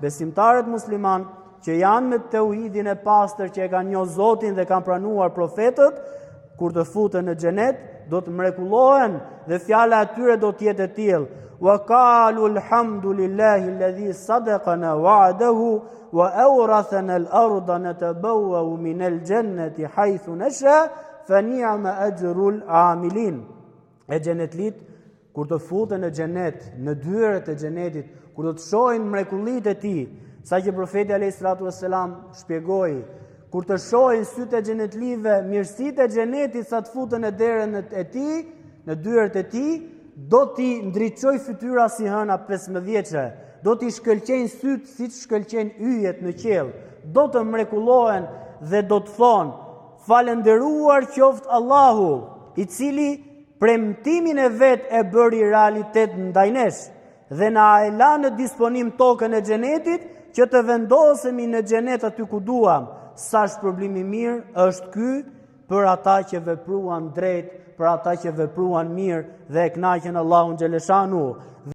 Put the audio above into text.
besimtarët muslimanë që janë me teuhidin e pastër që e kanë njohur Zotin dhe kanë pranuar profetët, kur të futen në xhenet, do të mrekullohen dhe fjala e tyre do të jetë e tillë. Wa qalu alhamdulillahi alladhi sadaqana wa'dahu wa awrathana al-ardha natabawwa'u min al-jannati haythu nasha fa ni'ma ajrul amilin. E xhenetlit Kur të futen në xhenet, në dyert e xhenetit, kur do të shohin mrekullitë e tij, saqë profeti alayhi salatu vesselam shpjegoi, kur të shohin sytë e xhenetlive mirësitë e xhenetit sa të futen në derën e tij, në dyert e tij, do t'i ndriçojë fytyra si hëna 15 vjeçe, do t'i shkëlqejnë sytë siç shkëlqejnë yjet në qiell, do të mrekullohen dhe do të thonë, falënderuar qoftë Allahu, i cili Premtimin e vet e bëri realitet ndaj nesh dhe na e la në disponim tokën e xhenetit që të vendosemi në xhenet aty ku duam. Sa shpërblim i mirë është ky për ata që vepruan drejt, për ata që vepruan mirë dhe e kënaqën Allahun xheleshanuhu.